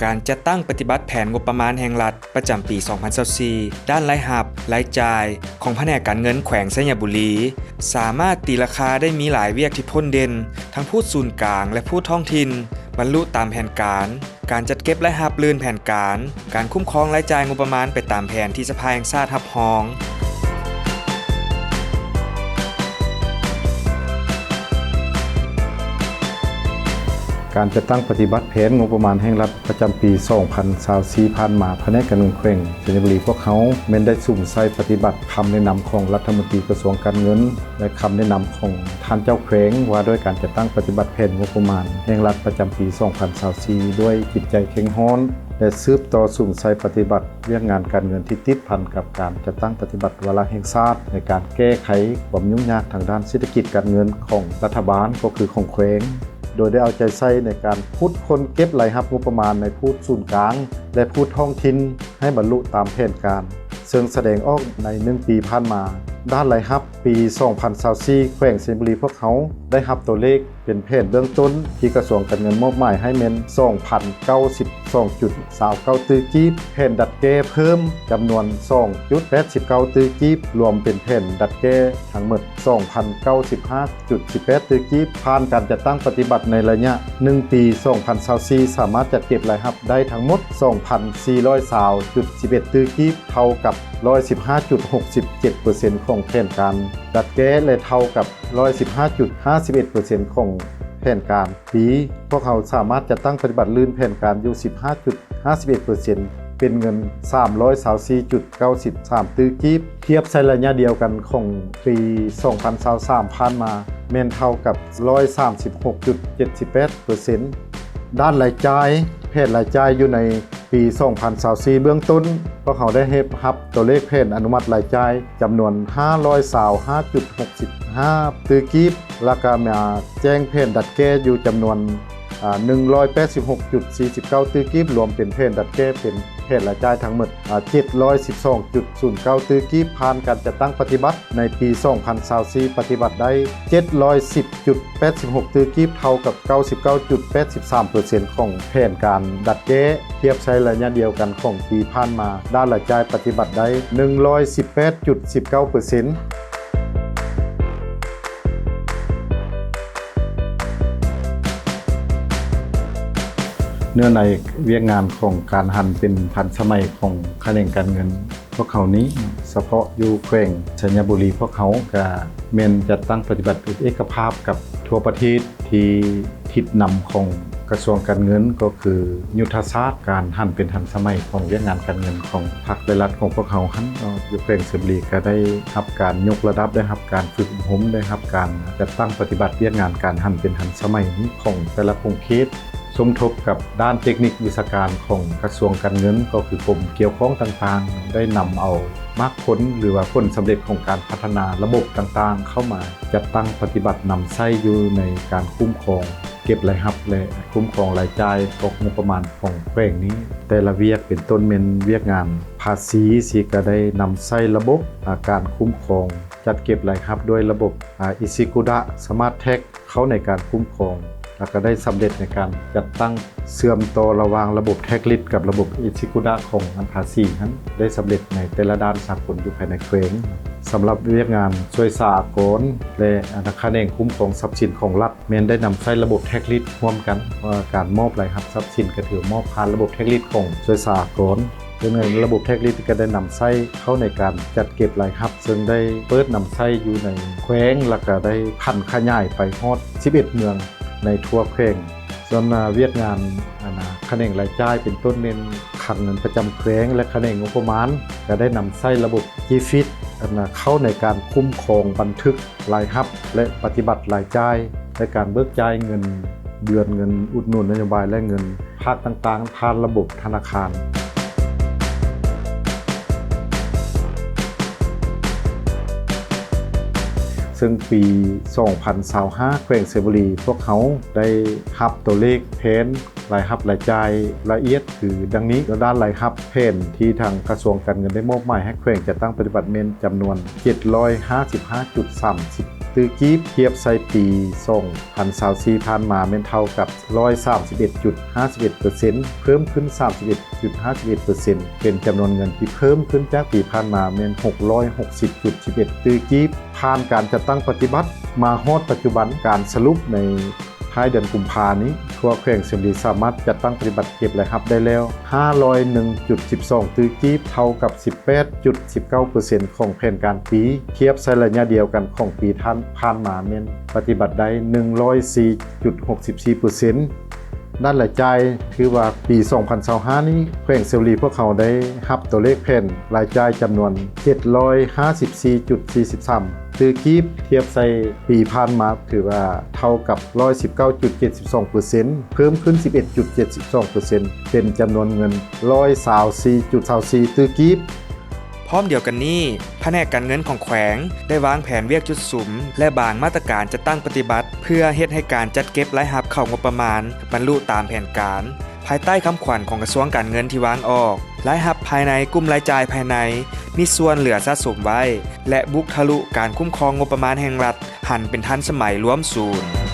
ການຈັດຕັ້ງປະຕິບັດແຜນງົບປະມານແຫ່ງລັດປະຈຳປີສອງພັນຊາວສີ່ ດ້ານລາຍຮັບ, ລາຍຈ່າຍ ຂອງພະແນກການເງິນແຂວງໄຊຍະບູລີ ສາມາດຕີລາຄາໄດ້ມີຫຼາຍວຽກທີ່ພົ້ນເດັ່ນ, ທັງພູດສູນກາງ ແລະ ພູດທ້ອງຖິ່ນ ບັນລຸຕາມແຜນການ, ການຈັດເກັບລາຍຮັບລື່ນແຜນການ, ການຄຸ້ມຄອງລາຍຈ່າຍງົບປະມານໄປຕາມແຜນທີ່ສະພາແຫ່ງຊາດຮັບຮອງ. ການຈັດຕັ້ງປະຕິບັດແຜນງົບປະມານແຫ່ງລັດປະຈຳປີສອງພັນຊາວສີ່ຜ່ານມາ, ພະແນກການເງິນແຂວງໄຊຍະບູລີພວກເຮົາແມ່ນໄດ້ສຸມໃສ່ປະຕິບັດຄຳແນະນຳຂອງລັດຖະມົນຕີກະຊວງການເງິນ ແລະ ຄຳແນະນຳຂອງທ່ານເຈົ້າແຂວງວ່າດ້ວຍການຈັດຕັ້ງປະຕິບັດແຜນງົບປະມານແຫ່ງລັດປະຈຳປີສອງພັນຊາວສີ່ ດ້ວຍຈິດໃຈເຄັ່ງຮ້ອນ ແລະ ສືບຕໍ່ສຸມໃສ່ປະຕິບັດວຽກງານການເງິນທີ່ຕິດພັນກັບການຈັດຕັ້ງປະຕິບັດວາລະແຫ່ງຊາດ ໃນການແກ້ໄຂຄວາມຫຍຸ້ງຍາກທາງດ້ານເສດຖະກິດການເງິນຂອງລັດຖະບານ ກໍຄືຂອງແຂວງ, ໂດຍໄດ້ເອົາໃຈໃສ່ໃນການຂຸດຄົ້ນເກັບລາຍຮັບງົບປະມານໃນພູດສູນກາງ ແລະ ພູດທ້ອງຖິ່ນໃຫ້ບັນລຸຕາມແຜນການ, ເຊິ່ງສະແດງອອກໃນໜຶ່ງປີຜ່ານມາ. ດ້ານລາຍຮັບ ປີສອງພັນຊາວສີ່ ແຂວງໄຊຍະບູລີພວກເຮົາໄດ້ຮັບຕົວເລກເປັນແຜນເບື້ອງຕົ້ນທີ່ກະຊວງການເງິນມອບໝາຍໃຫ້ແມ່ນສອງພັນເກົ້າສິບສອງຈຸດຊາວເກົ້າຕື້ກີບ, ແຜນດັດແກ້ເພີ່ມຈຳນວນສອງຈຸດແປດສິບເກົ້າຕື້ກີບ, ລວມເປັນແຜນດັດແກ້ທັງໝົດສອງພັນເກົ້າສິບຫ້າຈຸດສິບແປດຕື້ກີບ. ຜ່ານການຈັດຕັ້ງປະຕິບັດໃນໄລຍະໜຶ່ງປີ ສອງພັນຊາວສີ່ ສາມາດຈັດເກັບລາຍຮັບໄດ້ທັງໝົດສອງພັນສີ່ຮ້ອຍຊາວຈຸດສິບເອັດຕື້ກີບ, ເທົ່າກັບຮ້ອຍສິບຫ້າຈຸດຫົກສິບເຈັດເປີເຊັນຂອງແຜນການດັດແກ້ ແລະ ເທົ່າກັບ ຮ້ອຍສິບຫ້າຈຸດຫ້າສິບເອັດເປີເຊັນຂອງແຜນການປີ. ພວກເຮົາສາມາດຈັດຕັ້ງປະຕິບັດລື່ນແຜນການຢູ່ສິບຫ້າຈຸດຫ້າສິບເອັດເປີເຊັນ ເປັນເງິນສາມຮ້ອຍຊາວສີ່ຈຸດເກົ້າສິບສາມຕື້ກີບ. ທຽບໃສ່ໄລຍະດຽວກັນຂອງປີສອງພັນຊາວສາມຜ່ານມາ ແມ່ນເທົ່າກັບຮ້ອຍສາມສິບຫົກຈຸດເຈັດສິບແປດເປີເຊັນ. ດ້ານລາຍຈ່າຍ, ແຜນລາຍຈ່າຍຢູ່ໃນ ປີສອງພັນຊາວສີ່ ເບື້ອງຕົ້ນ ພວກເຮົາໄດ້ຮັບ ຮັບຕົວເລກແຜນອະນຸມັດລາຍຈ່າຍຈຳນວນຫ້າຮ້ອຍຊາວຫ້າຈຸດຫົກສິບຫ້າຕື້ກີບ ແລ້ວກໍມາແຈ້ງແຜນດັດແກ້ຢູ່ຈຳນວນ ອາ ໜຶ່ງຮ້ອຍແປດສິບຫົກຈຸດສີ່ສິບເກົ້າຕື້ກີບ, ລວມເປັນແຜນດັດແກ້ເປັນແຜນລາຍຈ່າຍທັງໝົດ ອາ ເຈັດຮ້ອຍສິບສອງຈຸດສູນເກົ້າຕື້ກີບ. ຜ່ານການຈັດຕັ້ງປະຕິບັດໃນປີສອງພັນຊາວສີ່ ປະຕິບັດໄດ້ເຈັດຮ້ອຍສິບຈຸດແປດສິບຫົກຕື້ກີບ, ເທົ່າກັບເກົ້າສິບເກົ້າຈຸດແປດສິບສາມເປີເຊັນຂອງແຜນການດັດແກ້. ທຽບໃສ່ໄລຍະດຽວກັນຂອງປີຜ່ານມາ, ດ້ານລາຍຈ່າຍປະຕິບັດໄດ້ໜຶ່ງຮ້ອຍສິບແປດຈຸດສິບເກົ້າເປີເຊັນ. ເນື້ອໃນວຽກງານຂອງການຫັນເປັນທັນສະໄໝຂອງຂະແໜງການເງິນພວກເຮົານີ້, ສະເພາະຢູ່ແຂວງໄຊຍະບູລີພວກເຮົາກະແມ່ນຈັດຕັ້ງປະຕິບັດເອກະພາບກັບທົ່ວປະເທດ ທີ່ທິດນຳຂອງກະຊວງການເງິນ ກໍຄືຍຸດທະສາດການຫັນເປັນທັນສະໄໝຂອງວຽກງານການເງິນຂອງພັກ ແລະ ລັດຂອງພວກເຮົາຫັ້ນເນາະ. ຢູ່ແຂວງໄຊຍະບູລີກະໄດ້ຮັບການຍົກລະດັບ, ໄດ້ຮັບການຝຶກອົບຮົມ, ໄດ້ຮັບການຈັດຕັ້ງປະຕິບັດວຽກງານການຫັນເປັນທັນສະໄໝຂອງແຕ່ລະຂົງເຂດ, ສົມທົບກັບດ້ານເຕັກນິກວິຊາການຂອງກະຊວງການເງິນ ກໍຄືກົມກ່ຽວຂ້ອງຕ່າງໆ ໄດ້ນຳເອົາໝາກຜົນ ຫຼືວ່າຜົນສຳເລັດຂອງການພັດທະນາລະບົບຕ່າງໆ ເຂົ້າມາ ຈັດຕັ້ງປະຕິບັດນຳໃຊ້ຢູ່ໃນການຄຸ້ມຄອງເກັບລາຍຮັບ ແລະ ຄຸ້ມຄອງລາຍຈ່າຍຂອງງົບປະມານຂອງແຂວງນີ້. ແຕ່ລະວຽກເປັນຕົ້ນແມ່ນວຽກງານພາສີ ທີ່ກະໄດ້ນຳໃຊ້ລະບົບ ອາ ການຄຸ້ມຄອງຈັດເກັບລາຍຮັບດ້ວຍລະບົບ ອາ ອິຊິກຸດະ ສະມາດແທັກ ເຂົ້າໃນການຄຸ້ມຄອງ ແລ້ວກະໄດ້ສຳເລັດໃນການຈັດຕັ້ງເຊື່ອມຕໍ່ລະຫວ່າງລະບົບແທັກລິດກັບລະບົບອິຊິກຸດະຂອງອັນພາສີຫັ້ນ ໄດ້ສຳເລັດໃນແຕ່ລະດ່ານສາກົນຢູ່ພາຍໃນແຂວງ. ສຳລັບວຽກງານສ່ວຍສາອາກອນ ແລະ ອັນຂະແໜງຄຸ້ມຄອງຊັບສິນຂອງລັດ ແມ່ນໄດ້ນຳໃຊ້ລະບົບແທັກລິດຮ່ວມກັນ, ເພາະວ່າການມອບລາຍຮັບຊັບສິນກະຖືມອບຜ່ານລະບົບແທັກລິດຂອງສ່ວຍສາອາກອນ. ເຊິ່ງໃນລະບົບແທັກລິດກະໄດ້ນຳໃຊ້ເຂົ້າໃນການຈັດເກັບລາຍຮັບ, ເຊິ່ງໄດ້ເປີດນຳໃຊ້ຢູ່ໃນແຂວງ ແລ້ວກະໄດ້ຜັນຂະຫຍາຍໄປຮອດສິບເອັດເມືອງໃນທົ່ວແຂວງ. ສ່ວນ ອາ ວຽກງານ ອັນນາ ຂະແໜງລາຍຈ່າຍ ເປັນຕົ້ນແມ່ນຄັງເງິນປະຈຳແຂວງ ແລະ ຂະແໜງງົບປະມານ ກະໄດ້ນຳໃຊ້ລະບົບຈີຟິດ ອັນນາ ເຂົ້າໃນການຄຸ້ມຄອງບັນທຶກລາຍຮັບ ແລະ ປະຕິບັດລາຍຈ່າຍ ແລະ ການເບີກຈ່າຍເງິນເດືອນ, ເງິນອຸດໜູນນະໂຍບາຍ ແລະ ເງິນ ພາກຕ່າງໆ ຜ່ານລະບົບທະນາຄານ. ເຊິ່ງປີສອງພັນຊາວຫ້າ ແຂວງໄຊຍະບູລີ ພວກເຮົາໄດ້ຮັບຕົວເລກແຜນລາຍຮັບລາຍຈ່າຍລະອຽດຄືດັ່ງນີ້. ດ້ານລາຍຮັບ, ແຜນທີ່ທາງກະຊວງການເງິນໄດ້ມອບໝາຍໃຫ້ແຂວງຈັດຕັ້ງປະຕິບັດແມ່ນຈຳນວນເຈັດຮ້ອຍຫ້າສິບຫ້າຈຸດສາມສິບ ຕື້ກີບ, ທຽບໃສ່ປີສອງພັນຊາວສີ່ຜ່ານມາແມ່ນເທົ່າກັບຮ້ອຍສາມສິບເອັດຈຸດຫ້າສິບເອັດເປີເຊັນ ເພີ່ມຂຶ້ນສາມສິບເອັດຈຸດຫ້າສິບເອັດເປີເຊັນ ເປັນຈຳນວນເງິນທີ່ເພີ່ມຂຶ້ນຈາກປີຜ່ານມາແມ່ນຫົກຮ້ອຍຫົກສິບຈຸດສິບເອັດຕື້ກີບ. ຜ່ານການຈັດຕັ້ງປະຕິບັດມາຮອດປັດຈຸບັນ, ການສະຫຼຸບໃນທ້າຍເດືອນກຸມພານີ້, ທົ່ວແຂວງໄຊຍະບູລີສາມາດຈັດຕັ້ງປະຕິບັດເກັບລາຍຮັບໄດ້ແລ້ວຫ້າຮ້ອຍໜຶ່ງຈຸດສິບສອງຕື້ກີບ, ເທົ່າກັບສິບແປດຈຸດສິບເກົ້າເປີເຊັນຂອງແຜນການປີ. ທຽບໃສ່ໄລຍະດຽວກັນຂອງປີຜ່ານ ຜ່ານມາແມ່ນປະຕິບັດໄດ້ໜຶ່ງຮ້ອຍສີ່ຈຸດຫົກສິບສີ່ເປີເຊັນ. ດ້ານລາຍຈ່າຍ, ຖືວ່າປີສອງພັນຊາວຫ້ານີ້ ແຂວງໄຊຍະບູລີພວກເຮົາໄດ້ຮັບຕົວເລກແຜນລາຍຈ່າຍຈຳນວນເຈັດຮ້ອຍຫ້າສິບສີ່ຈຸດສີ່ສິບສາມຕື້ກີບ, ທຽບໃສ່ປີຜ່ານມາຖືວ່າເທົ່າກັບຮ້ອຍສິບເກົ້າຈຸດເຈັດສິບສອງເປີເຊັນ ເພີ່ມຂຶ້ນສິບເອັດຈຸດເຈັດສິບສອງເປີເຊັນ ເປັນຈຳນວນເງິນຮ້ອຍຊາວສີ່ຈຸດຊາວສີ່ຕື້ກີບ. ພ້ອມດຽວກັນນີ້, ພະແນກການເງິນຂອງແຂວງໄດ້ວາງແຜນວຽກຈຸດສຸມ ແລະ ບາງມາດຕະການຈັດຕັ້ງປະຕິບັດ ເພື່ອເຮັດໃຫ້ການຈັດເກັບລາຍຮັບເຂົ້າງົບປະມານບັນລຸຕາມແຜນການ. ພາຍໃຕ້ຄຳຂວັນຂອງກະຊວງການເງິນທີ່ວາງອອກ, ລາຍຮັບພາຍໃນກຸ້ມລາຍຈ່າຍພາຍໃນ ມີສ່ວນເຫຼືອສະສົມໄວ້ ແລະ ບຸກທະລຸການຄຸ້ມຄອງງົບປະມານແຫ່ງລັດ ຫັນເປັນທັນສະໄໝລວມສູນ.